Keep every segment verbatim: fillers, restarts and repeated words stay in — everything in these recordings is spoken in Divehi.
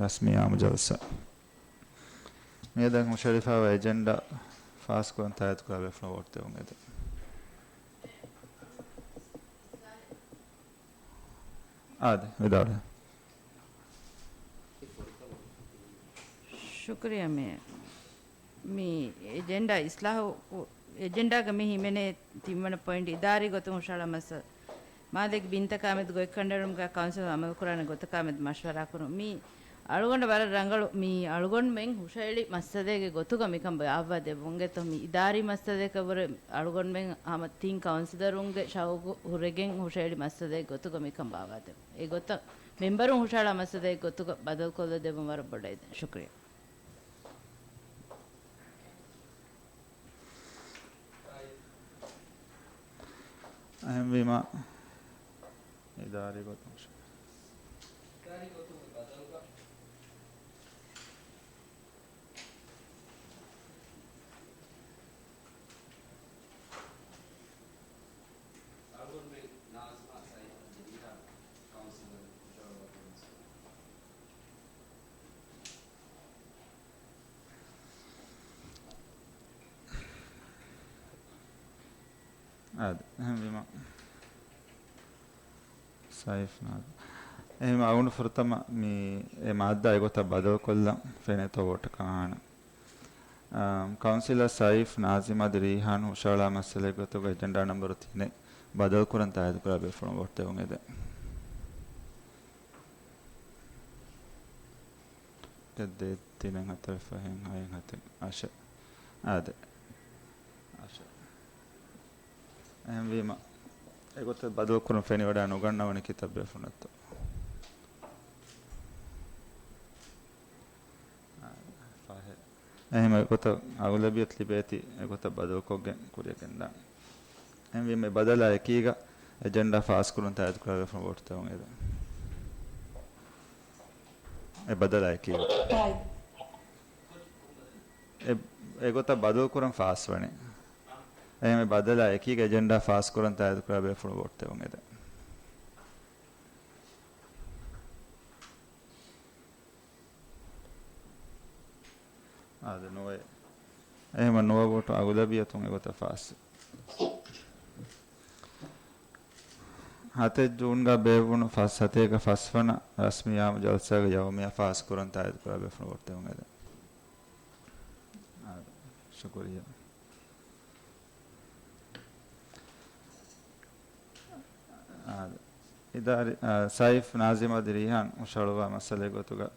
ރަސްމީ އާއްމު ޖަލްސާ. މިއަދަށް ހުށަހެޅިފައިވާ އެޖެންޑާ ފާސްކުރަން ތާއީދުކުރާ ބޭފުޅުން ވޯޓް ދެވުން އެދެން. އާދެ، ވިދާޅުވެ. ޝުކުރިއްޔާ މޭޔަރ. މި އެޖެންޑާ އިސްލާހު، އެޖެންޑާގަ މި ހިމެނޭ ތިންވަނަ ޕޮއިންޓް އިދާރީ ގޮތުން ހުށަހަޅާ މައްސަލަ. މާލޭގެ ބިންތަކާމެދު ގޮތްކަނޑައެޅުމުގަ ކައުންސިލުން އަމަލުކުރާނެ ގޮތަކާމެދު މަޝްވަރާ ކުރުން. މި އަޅުގަނޑަށް ވަރަށް ރަނގަޅު މި އަޅުގަނޑުމެން ހުށަހެޅި މައްސަލައިގެ ގޮތުގަ މިކަން ބާއްވާ ދެއްވުން. އެނގޭތޯ މި އިދާރީ މައްސަލައަކަށްވުރެ އަޅުގަނޑުމެން ހަމަ ތިން ކައުންސިލަރުންގެ ޝައުގު ހުރެގެން ހުށަހެޅި މައްސަލައެއް ގޮތުގަ މިކަން ބާއްވާ ދެއްވުން. އެގޮތަށް މެމްބަރުން ހުށަހަޅާ މައްސަލައެއް ގޮތުގަ ބަދަލުކޮށްލަ ދެއްވުން ވަރަށް ބޮޑަށް އެދެން. ޝުކުރިއްޔާ. އެހެންވީމަ، އިދާރީ ގޮތުން އަޅުގަނޑުމެން ނާޒިމާ ސައިފް ދިރިހާން ކައުންސިލަރު ހުށަހަޅުއްވާ ކަމަށް. އާދެ، އެހެންވީމަ، ސައިފް ނާޒިމް. އެހެންވީމަ، އަޅުގަނޑު ފުރަތަމަ މި އެ މާއްދާ އެގޮތަށް ބަދަލުކޮށްލަން ފެނޭތޯ ވޯޓަކަށް އަހާނެ. އާ، ކައުންސިލަރ ސައިފް ނާޒިމް އަދި ރީހާން ހުށަހަޅާ މައްސަލައެއްގެ ގޮތުގަ އެޖެންޑާ ނަންބަރު ތިނެއް ބަދަލުކުރަން ތާއީދުކުރާ ބޭފުޅުން ވޯޓް ދެވުން އެދެން. އެއް، ދޭއް، ތިނެއް، ހަތަރެއް، ފަހެއް، ހައެއް، ހަތެއް، އަށެއް. އާދެ. އަށެއް. އެހެންވީމަ، އެގޮތަށް ބަދަލުކުރުން ފެނިވަޑައި ނުގަންނަވަނީ ކިތައް ބޭފުޅުންތޯ؟ އާ، ފަހެއް. އެހެންވީމަ އެގޮތަށް އަޣުލަބިއްޔަތު ލިބޭތީ އެގޮތަށް ބަދަލުކޮށްގެން ކުރިއަށް ގެންދާނެ. އެހެންވީމަ އެ ބަދަލާ އެކީގަ އެޖެންޑާ ފާސްކުރުން ތާއީދުކުރާ ބޭފުޅުން ވޯޓް ދެވުން އެދެން. އެ ބަދަލާ އެކީގަ. އެ، އެގޮތަށް ބަދަލުކުރަން ފާސްވަނީ. އެހެންވެ ބަދަލާ އެކީގަ އެޖެންޑާ ފާސްކުރަން ތާއީދުކުރާ ބޭފުޅުން ވޯޓް ދެވުން އެދެން. އާދެ، ނުވައެއް. އެހެންވީމަ ނުވަ ވޯޓު އަޣުލަބިއްޔަތުން އެގޮތަށް ފާސް. ހަތެއް ޖޫންގަ ބޭއްވުނު ފަސް ސަތޭކަ ފަސްވަނަ ރަސްމީ އާއްމު ޖަލްސާގެ ޔައުމިއްޔާ ފާސްކުރަން ތާއީދުކުރާ ބޭފުޅުން ވޯޓް ދެވުން އެދެން. އާދެ، ޝުކުރިއްޔާ. އާދެ، އިދާރީ، އާ، ސައިފް ނާޒިމް އަދި ރީހާން ހުށަހަޅުއްވާ މައްސަލައެއް ގޮތުގަ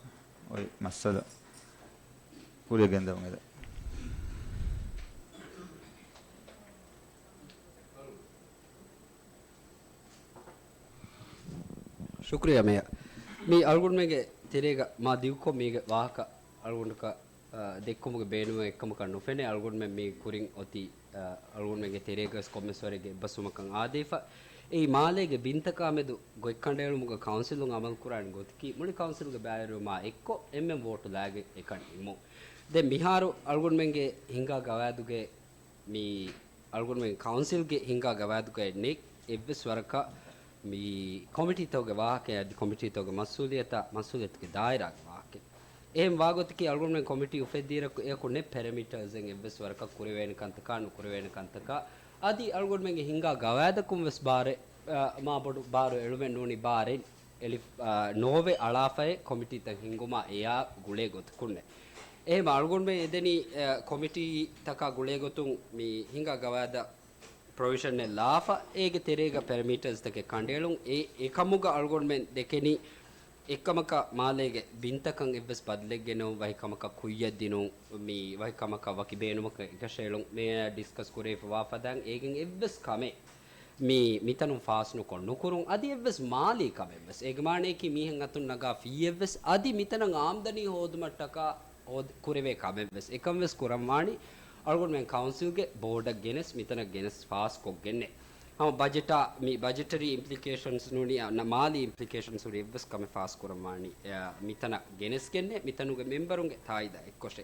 އޮތް މައްސަލަ ކުރިއަށް ގެންދެވުން އެދެން. ޝުކުރިއްޔާ މޭޔަރ. މި އަޅުގަނޑުމެންގެ ތެރޭގަ މާ ދިގުކޮށް މީގެ ވާހަކަ އަޅުގަނޑަކަށް، އާ، ދެއްކުމުގެ ބޭނުމެއް އެއްކަމަކަށް ނުފެނޭ. އަޅުގަނޑުމެން މި ކުރިން އޮތީ، އާ، އަޅުގަނޑުމެންގެ ތެރޭގަވެސް ކޮންމެސް ވަރެއްގެ އެއްބަސްވުމަކަށް އާދެވިފަ. އެއީ މާލޭގެ ބިންތަކާމެދު ގޮތްކަނޑައެޅުމުގަ ކައުންސިލުން އަމަލުކުރާނެ ގޮތަކީ މުޅި ކައުންސިލުގެ ބައިވެރިވުމާ އެއްކޮށް އެންމެން ވޯޓު ލާގެން އެކަން ނިންމުން. ދެން މިހާރު އަޅުގަނޑުމެންގެ ހިންގާ ގަވާއިދުގެ މި އަޅުގަނޑުމެން ކައުންސިލްގެ ހިންގާ ގަވާއިދުގައި ނެތް އެއްވެސް ވަރަކަށް މި ކޮމިޓީތަކުގެ ވާހަކައެއް އަދި ކޮމިޓީތަކުގެ މަސްއޫލިއްޔަތާ މަސްއޫލިއްޔަތުގެ ދާއިރާގެ ވާހަކައެއް. އެހެން ވާގޮތަކީ އަޅުގަނޑުމެން ކޮމިޓީ އުފެއްދިއިރަކު އެއަކު ނެތް ޕެރަމީޓަރސްއެއް އެއްވެސް ވަރަކަށް ކުރެވޭނެ ކަންތަކާ ނުކުރެވޭނެ ކަންތަކާ. އަދި އަޅުގަނޑުމެންގެ ހިންގާ ގަވާއިދަކުން ވެސް ބާރެއް، އާ، މާ ބޮޑު ބާރު އެޅުމެއް ނޫނީ ބާރެއް އެޅި، އާ، ނޯވެ އަޅާފައި ކޮމިޓީތައް ހިންގުމާ އެއާ ގުޅޭ ގޮތަކުންނެއް. އެހެން އަޅުގަނޑުމެން އެދެނީ، އާ، ކޮމިޓީތަކާ ގުޅޭ ގޮތުން މި ހިނގާ ގަވާއިދަށް ޕްރޮވިޝަނެއް ލާފަ، އޭގެ ތެރޭގަ ޕެރަމީޓަރސްތަކެއް ކަނޑައެޅުން. އެ، އެކަމުގަ އަޅުގަނޑުމެން ދެކެނީ އެއްކަމަކަށް މާލޭގެ ބިންތަކަށް އެއްވެސް ބަދަލެއް ގެނައުން، ވަކި ކަމަކަށް ކުއްޔަށް ދިނުން، މި ވަކި ކަމަކަށް ވަކި ބޭނުމަކަށް އެކަށައެޅުން. މޭޔަރ ޑިސްކަސް ކުރެވިފަ ވާ ފަދައިން އޭގެން އެއްވެސް ކަމެއް މި، މިތަނުން ފާސް ނުކޮށް ނުކުރުން. އަދި އެއްވެސް މާލީ ކަމެއްވެސް. އޭގެ މާނަޔަކީ މީހެއް އަތުން ނަގާ ފީއެއްވެސް އަދި މިތަނަށް އާމްދަނީ ހޯދުމަށްޓަކާ ހޯދ-، ކުރެވޭ ކަމެއްވެސް. އެކަންވެސް ކުރަންވާނީ އަޅުގަނޑުމެން ކައުންސިލްގެ ބޯޑަށް ގެނެސް، މިތަނަށް ގެނެސް ފާސްކޮށްގެންނޭ. ހަމަ ބަޖެޓާ، މި ބަޖެޓަރީ އިމްޕްލިކޭޝަންސް ނޫނީ، އަ، ނަ-، މާލީ އިމްޕްލިކޭޝަންސް ހުރި އެއްވެސް ކަމެއް ފާސް ކުރަންވާނީ، އަ، މިތަނަށް ގެނެސްގެންނޭ، މިތަނުގެ މެމްބަރުންގެ ތާއީދާ އެއްކޮށޭ.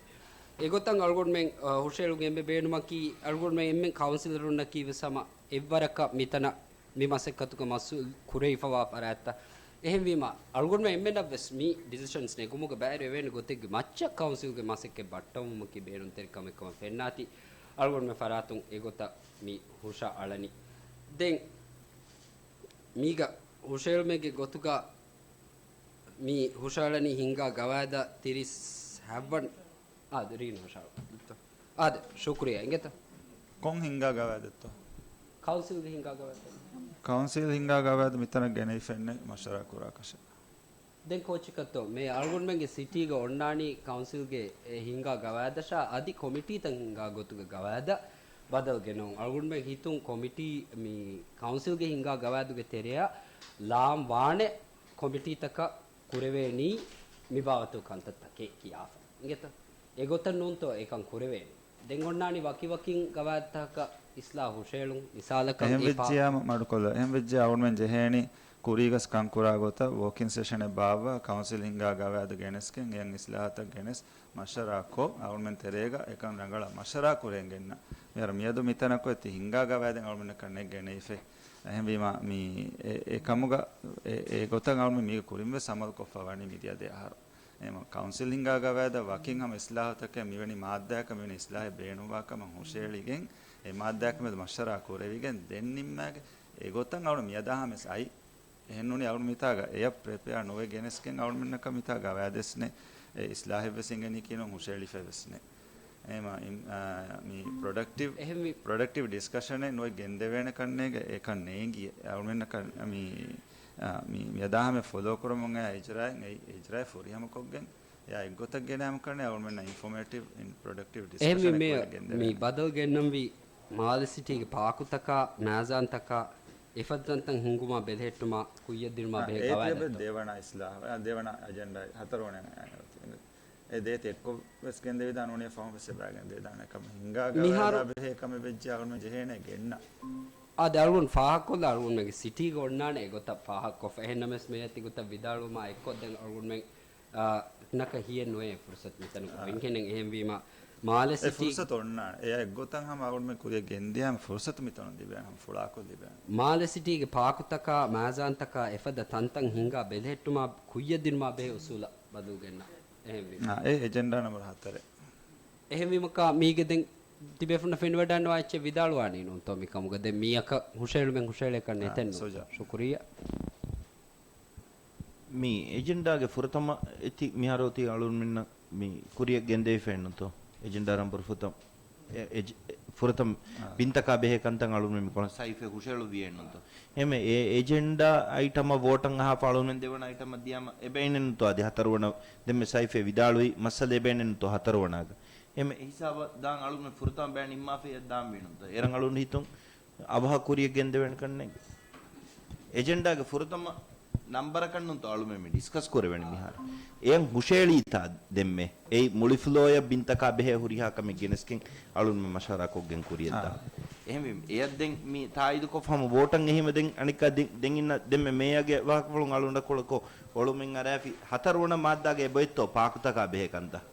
އެގޮތަށް އަޅުގަނޑުމެން، އަ، ހުށައެޅުން އެންމެ ބޭނުމަކީ، އަޅުގަނޑުމެން އެންމެން ކައުންސިލަރުންނަކީ ވެސް ހަމަ އެއްވަރަކަށް މިތަނަށް މި މަސައްކަތުގަ މަސްއޫލް ކުރެވިފަވާ ފަރާތްތައް އެހެންވީމަ، އަޅުގަނޑުމެން އެންމެންނަށްވެސް މި ޑިސިޝަންސް ނެގުމުގެ ބައިވެރިވެވޭނެ ގޮތެއްގެ މައްޗަށް ކައުންސިލްގެ މަސައްކަތް ބައްޓަވުމަކީ ބޭނުންތެރި ކަމެއް ކަމަށް ފެންނާތީ، އަޅުގަނޑުމެން ފަރާތުން އެގޮތަށް މި ހުށައަޅަނީ. ދެން މީގަ ހުށައެޅުމެއްގެ ގޮތުގަ މި ހުށައަޅަނީ ހިންގާ ގަވާއިދަށް ތިރީސް ހައްވަން. އާދެ، ރީނު ހުށައަޅު. އާދެ، ޝުކުރިއްޔާ. އިނގޭތަ؟ ކޮން ހިންގާ ގަވާއިދެއްތޯ؟ ކައުންސިލްގެ ހިންގާ ގަވާއިދެއް. ކައުންސިލް ހިންގާ ގަވާއިދު މިތަނަށް ގެނެވިފައެއްނެއް މަޝްވަރާ ކުރާކަށެއް. ދެން ކޯޗިކައްތޯ މޭ އަޅުގަނޑުމެންގެ ސިޓީގަ އޮންނާނީ ކައުންސިލްގެ އެ ހިންގާ ގަވާއިދަށާ އަދި ކޮމިޓީތައް ހިންގާ ގޮތުގެ ގަވާއިދަށް ބަދަލު ގެނައުން. އަޅުގަނޑުމެން ހިތުން ކޮމިޓީ މި ކައުންސިލްގެ ހިންގާ ގަވާއިދުގެ ތެރެއަށް ލާން ވާނެ ކޮމިޓީތަކަށް ކުރެވޭނީ މިބާވަތު ކަންތައްތަކެއް ކިޔާފަ. އިނގޭތަ؟ އެގޮތަށް ނޫންތޯ އެކަން ކުރެވޭނީ. ދެން އޮންނާނީ ވަކިވަކިން ގަވާއިދުތަކަކަށް އިސްލާހު ހުށައެޅުން. މިސާލަކަށް އެހެން އެ ޕާ- ވެއްޖިއްޔާ މަ-، މަޑުކޮށްލަ. އެހެން ވެއްޖިއްޔާ އަޅުގަނޑުމެން ޖެހޭނީ ކުރީގަސް ކަންކުރާ ގޮތަށް ވޯކިން ސެޝަނެއް ބާއްވާ ކައުންސިލް ހިންގާ ގަވާއިދު ގެނެސްގެން އެޔަށް އިސްލާހަތަށް ގެނެސް މަޝްވަރާކޮށް، އަޅުގަނޑުމެން ތެރޭގަ އެކަން ރަނގަޅަށް މަޝްވަރާ ކުރެން ގެންނަ. މިހާރު މިއަދު މިތަނަކު އެތި ހިންގާ ގަވާއިދެއް އަޅުގަނޑަކަށް ނެތް ގެނެވިފައި. އެހެންވީމާ، މި އެ، އެ ކަމުގަ އެ، އެ ގޮތަށް އަޅުގަނޑު މީގަ ކުރިންވެސް އަމަލު ކޮށްފަ ވަނީ މިދިޔަ ދެ އަހަރު. އެހެން ކައުންސިލް ހިންގާ ގަވާއިދަށް ވަކިން ހަމަ އިސްލާހުތަކެއް މިވެނި މާއްދާއަކަށް މިވެނި އިސްލާހެއް ބޭނުންވާ ކަމަށް ހުށައެޅިގެން، އެ މާއްދާއަކަށް މެދު މަޝްވަރާ ކުރެވިގެން ދެން ނިންމާގެ އެ ގޮތަށް އަޅު މިއަދާ ހަމަ ވެސް އައި. އެހެން ނޫނީ އަޅު މިތާގަ އެޔަށް ޕްރިޕެއާ ނުވެ ގެނެސްގެން އަޅުމެންނަކަށް މިތާ ގަވާއިދެއްސް ނެތް، އެ އިސްލާހެއްވެސް އިނގެނީކީ ނޫން ހުށައެޅިފައިވެސް ނެތް. އެހެމަ އިން-، އާ، މި ޕްރޮޑަކްޓިވް، އެހެންވީ. ޕްރޮޑަކްޓިވް ޑިސްކަޝަނެއް ނުވެ ގެންދެވޭނެ ކަންނޭގެ އެކަން ނޭނގި އަޅުމެންނަކަށް މި، އާ، މި، މިއަދާ ހަމަ ފޮލޯ ކުރަމުން އައި އިޖްރާއެއް، އެ އިޖްރާއެއް ފުރިހަމަކޮށްގެން، އެއާ އެއްގޮތަށް ގެނައިމަކަން އަޅުމެންނަށް އިންފޮމޭޓިވް އިން ޕްރޮޑަކްޓިވް ޑިސްކަޝަނެއް ކުރެ ގެންދެވޭނެ. މި ބަދަލު ގެންނަންވީ މާލެ ސިޓީގެ ޕާކުތަކާ، މައިޒާންތަކާ، އެފަދަ ތަންތަން ހިންގުމާ ބެލެހެއްޓުމާ ކުއްޔަށް ދިނުމާ ބެހޭ ގަވާއިދެއްތޯ؟ ދެވަނަ އިސްލާހު، އާ، ދެވަނަ އެޖެންޑާ ހަތަރުވަނަ އެ ދޭތި އެއްކޮށް ވެސް ގެންދެވިދާނެ އުނިޔަ ފަހުން ވެސް އެބަ ގެންދެވިދާނެ ކަމަށް ހިންގާ މިހާރު ގަވާއިދާ ބެހޭ ކަމެއް ވެއްޖެ އަޅުމެން ޖެހޭނެ ގެންނަ. އާދެ އަޅުގަނޑު ފާހަގަކޮށްލާ އަޅުގަނޑުމެންގެ ސިޓީގަ އޮންނާނެ އެގޮތަށް ފާހަގަކޮށްފަ. އެހެންނަމަވެސް މި އެތި ގޮތަށް ވިދާޅުވުމާ އެއްކޮށް ދެން އަޅުގަނޑުމެން، އާ، ނަކަށް ހިޔެއް ނުވޭ ފުރުސަތު މިތަނަކު އާ. ފެންކެނެން. އެހެންވީމާ މާލެ އެ ސިޓީ ފުރުސަތު އޮންނާނެ. އެއާ އެއްގޮތަށް ހަމަ އަޅުގަނޑުމެން ކުރިއަށް ގެންދިޔާމަ ފުރުސަތު މިތަނުން ލިބޭނެ ހަމަ ފުޅާކޮށް ލިބޭނެ. މާލެ ސިޓީގެ ޕާކުތަކާ، މައިޒާންތަކާ އެފަދަ ތަންތަން ހިންގާ ބެލެހެއްޓުމާ ކުއްޔަށް ދިނުމާ ބެހޭ އުސޫލަށް ބަދަލު ގެންނަ. އެހެންވީމަ. އާ، އެ އެޖެންޑާ ނަމްބަރު ހަތަރެއް. އެހެންވީމަކާ މީގެ ދެން ތިބޭފުންނަށް ފެނިވަޑައިންނަވާ އެއްޗެއް ވިދާޅުވާނީ ނޫންތޯ މިކަމުގަ؟ ދެން މީއަކަށް ހުށައެޅުމެއް ހުށައެޅޭކަށް އާ، ނެތެއްނު. ސުޖާ. ޝުކުރިއްޔާ. މި އެޖެންޑާގެ ފުރަތަމަ އެތި މިހާރު އޮތީ އަޅުގަނޑުމެންނަށް މި ކުރިއަށް ގެންދެވިފައެއްނުތޯ؟ އެޖެންޑާ ނަމްބަރު ފުރަތަމަ. އެ-، އެޖެ-، ފުރަތަމަ އާ. ބިންތަކާ ބެހޭ ކަންތައް އަޅުގަނޑުމެން މިކޮޅަށް ސައިފެއް ހުށައެޅުއްވިއެއްނުތޯ؟ އެހެމެ އެ އެޖެންޑާ އައިޓަމަށް ވޯޓަށް އަހާފަ އަޅުގަނޑުމެން ދެވަނަ އައިޓަމަށް ދިޔާމަ އެބައިނެއްނުތޯ އަދި ހަތަރުވަނަ ދެންމެ ސައިފެއް ވިދާޅުވި މައްސަލަ އެބައިނެއްނުތޯ ހަތަރުވަނާގަ؟ އެހެމެ އެ ހިސާބަށް ދާން އަޅުގަނޑުމެން ފުރަތަމަ ބައި ނިންމާފައި ދާން ވީނުންތޯ؟ އޭރަށް އަޅުގަނޑު ހިތުން އަވަހަށް ކުރިއަށް ގެންދެވޭނެ ކަންނޭނގެ. އެޖެންޑާގެ ފުރަތަމަ ނަންބަރަކަށްނުންތޯ އަޅުމެން މި ޑިސްކަސް ކުރެވެނީ މިހާރު. އެޔަށް ހުށައެޅީތާ ދެންމެ. އެއީ މުޅި ފްލޯއަށް ބިންތަކާ ބެހޭ ހުރިހާ ކަމެއް ގެނެސްގެން އަޅުން މަޝްވަރާ ކޮށްގެން ކުރިއަށްދާ. އާ. އެހެންވީމަ، އެޔަށް ދެން މި ތާއީދުކޮށް ހަމަ ވޯޓަށް އެހީމަ ދެން އަނެއްކާ ދެން، ދެން އިންނަ ދެންމެ މޭޔާގެ ވާހަކަފުޅުން އަޅުގަނޑަށް ކޮޅަކޮ އޮޅުމެއް އަރާފި ހަތަރުވަނަ މާއްދާގެ އެބައޮތްތޯ ޕާކުތަކާ ބެހޭ ކަންތައް.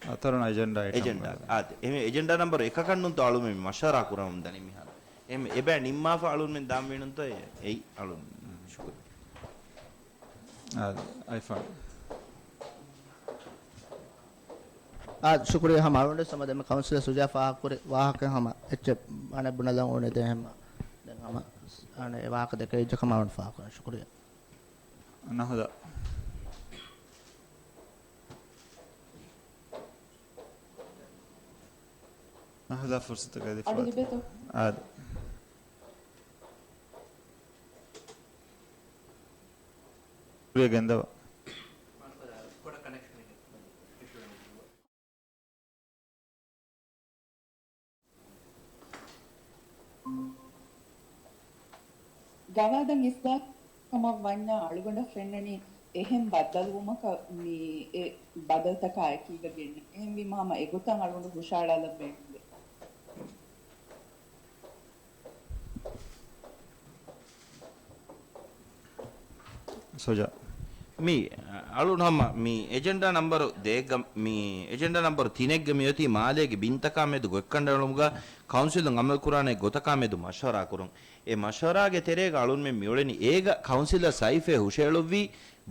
ހަތަރުވަނަ އެޖެންޑާ އެޖެންޑާ. އާދެ. އެހެން އެޖެންޑާ ނަމްބަރު އެކަކަށްނުންތޯ އަޅުމެން މި މަޝްވަރާ ކުރަމުން ދަނީ މިހާރު. އެހެން އެބައި ނިންމާފަ އަޅުމެން ދާން ވީނުންތޯ އެ-، އެއީ އަޅުން. ޝުކުރިއްޔާ. އާދެ، އައިފާން. އާދެ، ޝުކުރިއްޔާ ހަމަ އަޅުގަނޑު ހަމަ ދެންމެ ކައުންސިލަރ ސުޖާ ފާހަގަކުރި ވާހަކަ ހަމަ އެއްޗެއް އަނެއް ބުނެލަން އުޅުނީ ދެން ހަމަ ދެން ހަމަ އަނެއް ވާހަކަ ދެކެވިއްޖެ ކަމަށް އަޅުގަނޑު ފާހަގަކުރަން. ޝުކުރިއްޔާ. ނަހުލާ. ނަހުލާ ފުރުސަތު ގަދިފަ. އަޑު ލިބޭތޯ؟ އާދެ. ކުރިއަށް ގެންދަވާ. ގަވާއިދަށް އިސްލާހް ކަމަށް ވަންޏާ އަޅުގަނޑަށް ފެންނަނީ އެހެން ބައްދަލުވުމަކަށް މި އެ ބަދަލުތަކާ އެކީގަ ގެންނަ. އެހެންވީމަ ހަމަ އެގޮތަށް އަޅުގަނޑު ހުށައަޅާލަން ބޭނުންވޭ. ސުޖާ. މި، އަ، އަޅުން ހަމަ މި އެޖެންޑާ ނަމްބަރު ދޭއްގަ، މި އެޖެންޑާ ނަމްބަރު ތިނެއްގަ މިއޮތީ މާލޭގެ ބިންތަކާ މެދު ގޮތްކަނޑައެޅުމުގަ ކައުންސިލުން އަމަލުކުރާނެ ގޮތަކާ މެދު މަޝްވަރާ ކުރުން. އެ މަޝްވަރާގެ ތެރޭގަ އަޅުންމެން މިއުޅެނީ އޭގަ ކައުންސިލަށް ސައިފޭ ހުށައެޅުއްވީ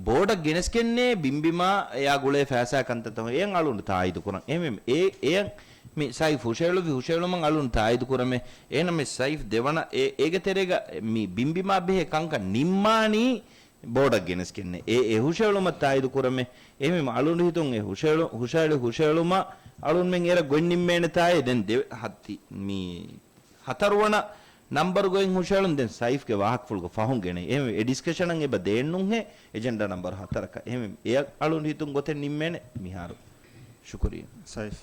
ބޯޑަށް ގެނެސްގެންނޭ ބިންބިމާ އެއާ ގުޅޭ ފައިސާ ކަންތައްތައް އެއަށް އަޅުން ތާއީދު ކުރަން. އެހެންވެ، އެ، އެއަށް މި ސައިފް ހުށައެޅުއްވި ހުށައެޅުމަށް އަޅުން ތާއީދު ކުރަމޭ. އެހެންނަމަވެސް ސައިފް ދެވަނަ އެ، އޭގެ ތެރޭގަ މި ބިންބިމާ ބެހޭ ކަންކަން ނިންމާނީ ބޯޑަށް ގެނެސްގެންނޭ. އެ، އެ ހުށައެޅުމަށް ތާއީދު ކުރަމޭ. އެހެންވީމަ އަޅުން ހިތުން އެ ހުށައެޅު، ހުށައެޅި ހުށައެޅުމަށް އަޅުންމެން އޭރަށް ގޮތް ނިންމޭނެތާއޭ. ދެން ދެ، ހަ، ތި، މި ހަތަރުވަނަ ނަންބަރު ގޮތް ހުށައެޅުން ދެން ސައިފްގެ ވާހަކަފުޅުގަ ފަހުން ގެނައި. އެހެންވެ، އެ ޑިސްކަޝަނަށް އެބަ ދޭންނުންހޭ އެޖެންޑާ ނަންބަރު ހަތަރަކަށް. އެހެންވެ، އެއަށް އަޅުން ހިތުން ގޮތެއް ނިންމޭނެ މިހާރު. ޝުކުރިއްޔާ. ސައިފް.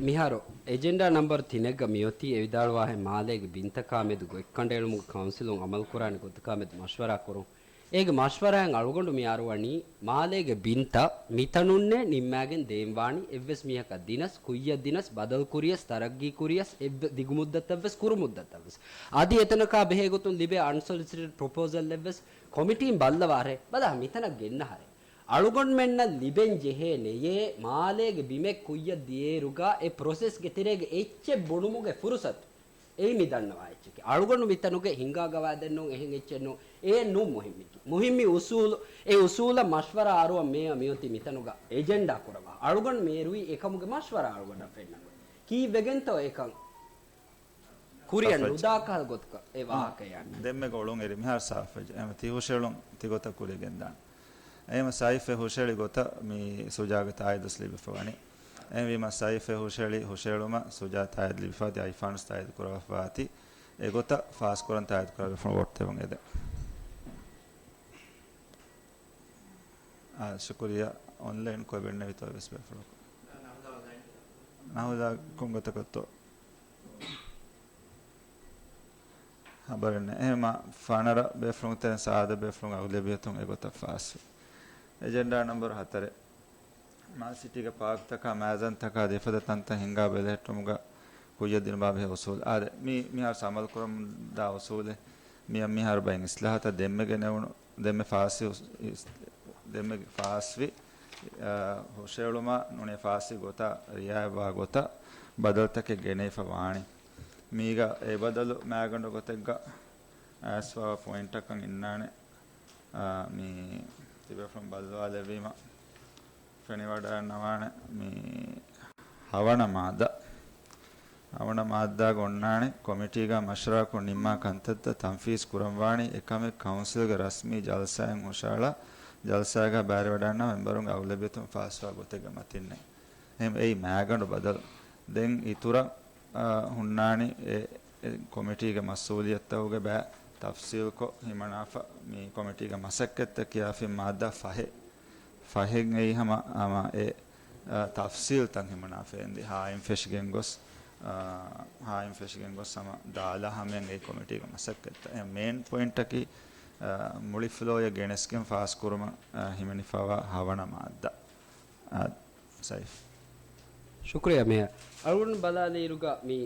މިހާރު އެޖެންޑާ ނަންބަރު ތިނެއްގަ މިއޮތީ އެ ވިދާޅުވާހެން މާލޭގެ ބިންތަކާ މެދު ގޮތްކަނޑައެޅުމުގަ ކައުންސިލުން އަމަލުކުރާނެ ގޮތަކާ މެދު މަޝްވަރާ ކުރުން. އޭގެ މަޝްވަރާއިން އަޅުގަނޑު މި އަރުވަނީ މާލޭގެ ބިންތައް މިތަނުންނޭ ނިންމާގެން ދޭން ވާނީ އެއްވެސް މީހަކަށް ދިނަސް، ކުއްޔަށް ދިނަސް، ބަދަލު ކުރިޔަސް، ތަރައްގީ ކުރިޔަސް، އެއްވެ، ދިގު މުއްދަތަށްވެސް ކުރު މުއްދަތަށްވެސް. އަދި އެތަނަކާ ބެހޭ ގޮތުން ލިބޭ އަންސޮލިސިޓެޑް ޕްރޮޕޯސަލްއެއްވެސް ކޮމިޓީން ބައްލަވާށޭ. ބަލާ، މިތަނަށް ގެންނަހަރޭ. އަޅުގަނޑުމެންނަށް ލިބެން ޖެހޭނެޔޭ މާލޭގެ ބިމެއް ކުއްޔަށް ދިޔައިރުގަ އެ ޕްރޮސެސްގެ ތެރޭގަ އެއްޗެއް ބުނުމުގެ ފުރުސަތު. އެއީ މި ދަންނަވާ އެއްޗެކޭ. އަޅުގަނޑު މިތަނުގެ ހިނގާ ގަވާއިދެއް ނޫން، އެހެން އެއްޗެއް ނޫން. އެއެއް ނޫން މުހިއްމީ. މުހިއްމީ އުސޫލު. އެ އުސޫލަށް މަޝްވަރާ އަރުވަން މޭޔަ މިއޮތީ މިތަނުގަ އެޖެންޑާ ކުރައްވާ. އަޅުގަނޑު މޭރުވީ އެކަމުގެ މަޝްވަރާ އަޅުގަނޑަށް ފެންނަން. ކީއްވެގެންތޯ އެކަން؟ ކުރިއަށް ސާފްވެއްޖެ. ނުދާކަހަލަ ގޮތަކަށް އެ ވާހަކަ ޔާން. ދެންމެ ގޮޅުން އެރި މިހާރު ސާފްވެއްޖެ. އެހެން ތި ހުށައެޅުން ތިގޮތަށް ކުރިއަށް ގެންދާނެ. އެހެން ސައިފް އެ ހުށައެޅި ގޮތަށް މި ސުޖާގެ ތާއީދުވެސް ލިބިފަ ވަނީ. އެހެންވީމަ ސައިފް އެ ހުށައެޅި ހުށައެޅުމަށް ސުޖާ ތާއީދު ލިބިފަ އަދި އައިފާންވެސް ތާއީދު ކުރައްވާފަ ވާތީ. އެގޮތަށް ފާސްކުރަން ތާއީދު ކުރާ ބޭފުޅުން ވޯޓް ދެވުން އެދެން. އާ، ޝުކުރިއްޔާ. އޮންލައިން ކޮށް ބެންނެވިތޯ ވެސް ބޭފުޅަކު. ނަހުދާ ކޮންގޮތަކަށްތޯ؟ ހަބަރެއް ނެތް. އެހެންމަ ފަނަރަ ބޭފުޅުން ތެރެން ސާދަ ބޭފުޅުން އަޣުލަބިއްޔަތުން އެގޮތަށް ފާސްވި. އެޖެންޑާ ނަންބަރު ހަތަރެއް. މާލެ ސިޓީގެ ޕާކްތަކާ، މައިޒަންތަކާ ދެފަދަ ތަންތަން ހިންގާ ބެލެހެއްޓުމުގަ ކުއްޔަށް ދިނުމާ ބެހޭ އުސޫލު. އާދެ، މި، މިހާރު އަމަލު ކުރަމުންދާ އުސޫލެއް. މިއަށް މިހާރު ބައެއް އިސްލާހަތައް ދެންމެ ގެނެވުނު، ދެންމެ ފާސްވި އުސް-، އިސް-، ދެންމެ ފާސްވި، އާ، ހުށައެޅުމާ ނޫނީ ފާސްވި ގޮތާ ރިއާޔަތްވާ ގޮތަށް ބަދަލުތަކެއް ގެނެވިފަ ވާނީ. މީގަ އެ ބަދަލު މައިގަނޑު ގޮތެއްގަ އައިސްފަވާ ޕޮއިންޓަކަށް އިންނާނެ. އާ، މި ތިބޭފުޅުން ބައްލަވާލެއްވީމަ ފެނިވަޑައިގަންނަވާނެ މި ހަވަނަ މާއްދާ. ހަވަނަ މާއްދާގަ އޮންނާނެ ކޮމިޓީގަ މަޝްވަރާކޮށް ނިންމާ ކަންތައްތައް ތަންފީޒް ކުރަންވާނީ އެކަމެއް ކައުންސިލްގެ ރަސްމީ ޖަލްސާއިން ހުށައަޅާ، ޖަލްސާގަ ބައިވެރިވަޑައިގަންނަވާ މެމްބަރުންގެ އަޣުލަބިއްޔަތުން ފާސްވާ ގޮތެއްގެ މަތިންނޭ. އެހެން އެއީ މައިގަނޑު ބަދަލު. ދެން އިތުރަށް، އާ، ހުންނާނީ އެ، އެ ކޮމިޓީގެ މަސްއޫލިއްޔަތުތަކުގެ ބައި ތަފްސީލްކޮށް ހިމަނާފަ މި ކޮމިޓީގެ މަސައްކަތްތައް ކިޔާފި މާއްދާ ފަހެއް، ފަހެއް އެއީ ހަމަ، ހަމަ އެ، އާ، ތަފްސީލްތައް ހިމަނާފަ އެނދި ހާއިން ފެށިގެން ގޮސް، އާ، ހާއިން ފެށިގެން ގޮސް ހަމަ ދާލާ ހަމައިން އެ ކޮމިޓީގެ މަސައްކަތްތައް. އެ މޭން ޕޮއިންޓަކީ، އާ، މުޅި ފްލޯއަށް ގެނެސްގެން ފާސްކުރުމަށް، އާ، ހިމެނިފަވާ ހަވަނަ މާއްދާ. އާ، ސައިފް. ޝުކުރިއްޔާ މޭޔަރ. އަޅުގަނޑު ބަލާލިއިރުގަ މި،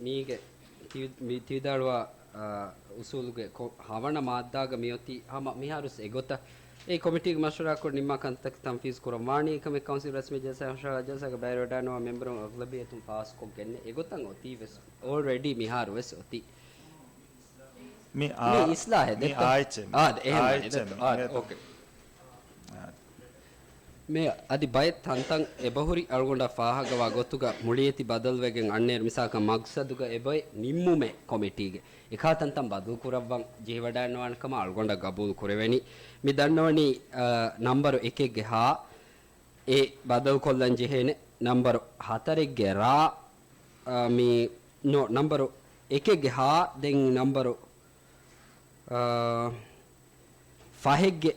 މީގެ ތި، މި ތިވިދާޅުވާ، އާ، އުސޫލުގެ ކޮ، ހަވަނަ މާއްދާގަ މިއޮތީ ހަމަ މިހާރުސް އެގޮތަށް. އެ ކޮމިޓީގެ މަޝްވަރާކޮށް ނިންމާ ކަންތައް ތަންފީޒް ކުރަން ވާނީ އެކަމެއް ކައުންސިލް ރަސްމީ ޖަލްސާ ހުށައަޅާ ޖަލްސާގަ ބައިވެރިވަޑައިންނަވާ މެމްބަރުން އަޣްލަބިއްޔަތުން ފާސްކޮށްގެންނެ އެގޮތަށް އޮތީ ވެސް އޯލްރެޑީ މިހާރު ވެސް އޮތީ. މި މި އާ، އިސްލާހެއް މި ދެއްތޯ؟ އާއެއްޗެއް މި. އާ، އެހެން އާއެއްޗެއް ދެއްތޯ؟ މި. އާ، އެ އޯކޭ. އާ. މޭޔަރ، އަދި ބައެއް ތަންތަން އެބަހުރި އަޅުގަނޑަށް ފާހަގަވާ ގޮތުގަ މުޅިއެތި ބަދަލުވެގެން އަންނައިރު މިސާލަކަށް މަގްސަދުގަ އެބައި ނިންމުމެއް ކޮމިޓީގެ އެކާ ތަންތަން ބަދަލު ކުރައްވަން ޖެހިވަޑައިންނަވާނެ ކަމަށް އަޅުގަނޑަށް ގަބޫލު ކުރެވެނީ. މި ދަންނަވަނީ، އާ، ނަންބަރު އެކެއްގެ ހާ އެ ބަދަލުކޮށްލަން ޖެހޭނެ. ނަންބަރު ހަތަރެއްގެ ރާ، އާ، މި، ނޯ، ނަންބަރު އެކެއްގެ ހާ، ދެން ނަންބަރު، އާ، ފަހެއްގެ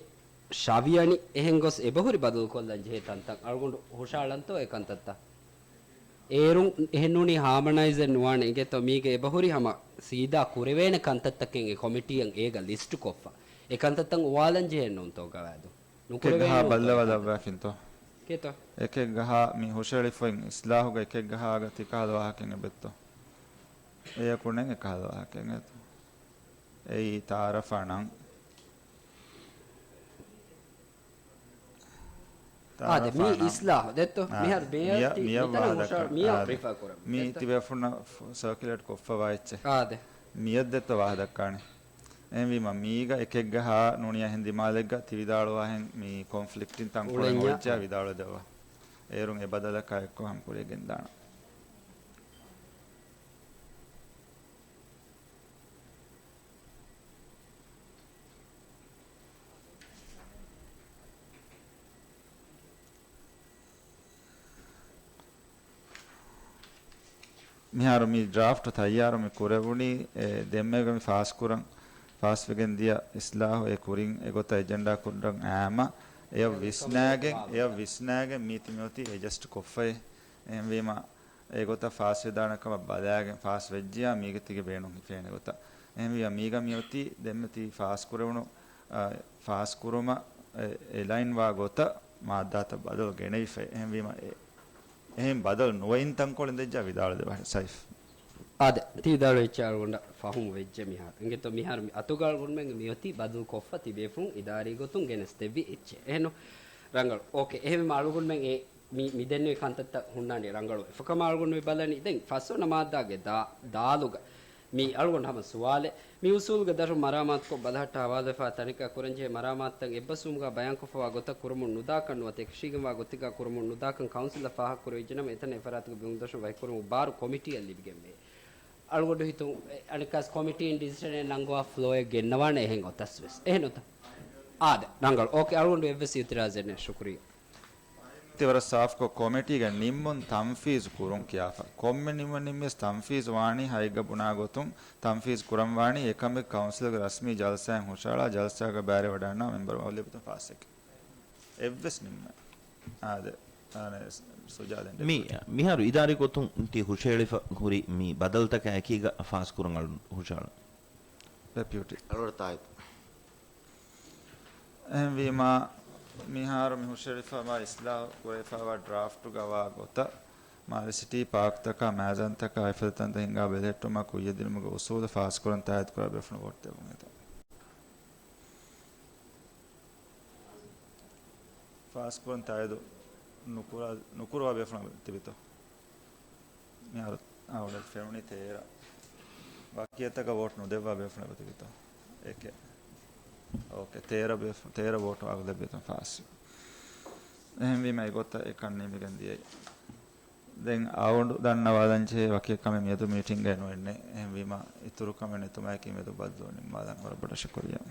ޝަވިޔަނި އެހެން ގޮސް އެބަހުރި ބަދަލުކޮށްލަން ޖެހޭ ތަންތަން އަޅުގަނޑު ހުށައަޅަންތޯ އެ ކަންތައްތައް؟ އޭރުން އެހެންނޫނީ ހާމަނައިޒެއް ނުވާނެ އިނގޭތޯ މީގެ އެބަހުރި ހަމަ ސީދާ ކުރެވޭނެ ކަންތައްތަކެއް އެ ކޮމިޓީއަށް އޭގަ ލިސްޓް ކޮށްފަ. އެ ކަންތައްތައް އުވާލަން ޖެހެން ނޫންތޯ ގަވާއިދު؟ ނުކުރެވޭނެ އެކެއްގަހާ ނޫންތޯ ބައްލަވާ އެ ކަންތައް؟ ލައްވާފިންތޯ؟ ކޭތޯ؟ އެކެއްގަހާ މި ހުށައެޅިފައި އިސްލާހުގަ އެކެއްގަހާގަ ތިކަހަލަ ވާހަކައެއް އެބައްތޯ؟ އެޔަކު ނެތް އެކަހަލަ ވާހަކައެއް އެތޯ؟ އެއީ ތައާރަފާ ނަން. އާދެ، މީ އިސްލާހު ދެއްތޯ؟ އާ، މިހާރު މިޔަށް މިޔަށް ތި-، މިތަނަށް މިޔަށް ޕްރިފަރ ކުރަން މީ ދެއްތޯ؟ ތިބޭފުންނަށް ސަރކިއުލޭޓް ކޮށްފަވާ އެއްޗެއް. އާދެ. މިޔަށް ދެއްތޯ ވާހަ ދައްކާނެ. އެހެންވީމަ މީގަ އެކެއްގަ ހާ ނޫނީ އެހެން ދިމާލެއްގަ ތި ވިދާޅުވާހެން މީ ކޮންފްލިކްޓިން ތަންކޮޅެއް އުޅެންޏާ. ނުވެއްޖާ ވިދާޅުވެދެއްވާ. އޭރުން އެ ބަދަލަކާ އެއްކޮށް ހަމަ ކުރިޔަށް ގެންދާނަން. މިހާރު މި ޑްރާފްޓް ތައްޔާރު މި ކުރެވުނީ، އެ، ދެންމެގަ މި ފާސް ކުރަން، ފާސްވެގެން ދިޔަ އިސްލާހު އެ ކުރިން އެގޮތަށް އެޖެންޑާ ކުރަން އައިމަ، އެޔަށް ވިސްނާގެން، އެޔަށް ވިސްނާގެން މީ ތި މިއޮތީ އެޑްޖަސްޓް ކޮށްފައި. އެހެންވީމަ، އެގޮތަށް ފާސް ވެދާނެ ކަމަށް ބަލާގެން ފާސް ވެއްޖިޔާ މީގެ ތިގެ ބޭނުން ހިފޭނެ ގޮތަށް. އެހެންވިޔާ މީގަ މިއޮތީ ދެންމެ ތި ފާސް ކުރެވުނު، އަ، ފާސް ކުރުމަށް އެ، އެލައިން ވާ ގޮތަށް މާއްދާތައް ބަދަލު ގެނެވިފައި. އެހެންވީމަ އެ، އެހެން ބަދަލު ނުވައިން ތަންކޮޅެއް ދެއްޖާ ވިދާޅު ދެވާ ސައިފް. އާދެ، ތި ވިދާޅު އެއްޗެއް އަޅުގަނޑަށް ފަހުމު ވެއްޖެ މިހާރު. އިނގޭތޯ މިހާރު މި އަތުގަ އަޅުގަނޑުމެން މިއޮތީ ބަދަލު ކޮށްފަ ތިބޭފުން އިދާރީ ގޮތުން ގެނެސް ދެއްވި އެއްޗެއް. އެހެންނު ރަނގަޅު. އޯކޭ، އެހެންވީމަ އަޅުގަނޑުމެން އެ މި، މި ދެންނެވި ކަންތައްތައް ހުންނާނީ ރަނގަޅު އެފަކަމާ އަޅުގަނޑު މި ބަލަނީ. ދެން ފަސްވަނަ މާއްދާގެ ދާ، ދާލުގަ މި އަޅުގަނޑު ހަމަ ސުވާލެއް. މި އުސޫލުގެ ދަށުން މަރާމާތުކޮށް ބަލަހައްޓާ ހަވާލުވެފާ ތަނިކާ ކުރަންޖެހޭ މަރާމާތުތައް އެއްބަސްވުމުގަ ބަޔާންކޮށްފަވާ ގޮތަށް ކުރަމުން ނުދާކަން ނުވަތަ އެކަށީގެންވާ ގޮތެއްގަ ކުރަމުން ނުދާކަން ކައުންސިލަށް ފާހަގަކުރެވިއްޖެނަމަ އެތަނަށް އެފަރާތުގެ ބިމުގެ ދަށުން ވަކިކުރަމުން ބާރު ކޮމިޓީއަށް ލިބިގެންވޭ. އަޅުގަނޑު ހިތުން އެ، އަނެއްކާސް ކޮމިޓީން ޑިސިޝަނެއް ނަންގަވާ ފްލޯއެއް ގެންނަވާނެ އެހެން އޮތަސް ވެސް. އެހެން އޮތަ؟ އާދެ، ރަނގަޅު. އޯކޭ، އަޅުގަނޑު އެއްވެސް އިއުތިރާޒެއް ނެތް. ޝުކުރިއްޔާ. ތި ވަރަށް ސާފްކޮށް ކޮމިޓީގެ ނިންމުން ތަންފީޒު ކުރުން ކިޔާފަ. ކޮންމެ ނިންމަން ނިންމިޔަސް ތަންފީޒު ވާނީ ހައެއްގަ ބުނާ ގޮތުން ތަންފީޒު ކުރަން ވާނީ އެކަމެއް ކައުންސިލްގެ ރަސްމީ ޖަލްސާއިން ހުށަހަޅާ ޖަލްސާގަ ބައިވެރިވަޑަންނަ މެމްބަރު އަހުލެއް ބިތުން ފާސް އެއްކެއް. އެއްވެސް ނިންމެ. އާދެ، އާނެ، ސުޖާ ދެން މި، ޑެޕިއުޓީ. މިހާރު އިދާރީ ގޮތުން ތި ހުށަހެޅިފަ ހުރި މި ބަދަލުތަކާ އެކީގަ ފާސް ކުރަން އަޅު ހުށަހަޅަން. ޑެޕިއުޓީ. އަޅުގަނޑަށް ތާއީދު. އެހެންވީމާ، މިހާރު މި ހުށަހެޅިފައިވާ އިސްލާހު ކުރެވިފައިވާ ޑްރާފްޓުގަ ވާ ގޮތަށް، މާލެ ސިޓީ ޕާކްތަކާ، މައިޒަންތަކާ، އެފަދަ ތަންތައް ހިންގާ ބެލެހެއްޓުމާ ކުއްޔަށްދިނުމުގެ އުސޫލު ފާސްކުރަން ތާއީދުކުރާ ބޭފުޅުން ވޯޓް ދެއްވުން އެތަން. ފާސްކުރަން ތާއީދު ނުކުރާ، ނުކުރުވާ ބޭފުޅުން ތިބިތޯ؟ މިހާރު އަޅުގަނޑަށް ފެނުނީ ތޭރަ. ވަކިއަތަކަށް ވޯޓް ނުދެއްވާ ބޭފުޅެއް ތިބިތޯ؟ އެކެއް. އޯކޭ، ތޭރަ ބޭފު-، ތޭރަ ވޯޓު އަޣްލަބިއްޔަތުން ފާސް. އެހެންވީމަ އެގޮތަށް އެކަން ނިމިގެން ދިޔައީ. ދެން އަޅުގަނޑު ދަންނަވާލަންޖެހޭ ވަކި ކަމެއް މިއަދު މީޓިންގައި ނުވެންނެ. އެހެންވީމަ އިތުރު ކަމެއް ނެތުމާއެކީ މެދު ބައްދޫ ނިންމާލަން. ވަރަށް ބޮޑަށް ޝުކުރިއްޔާ.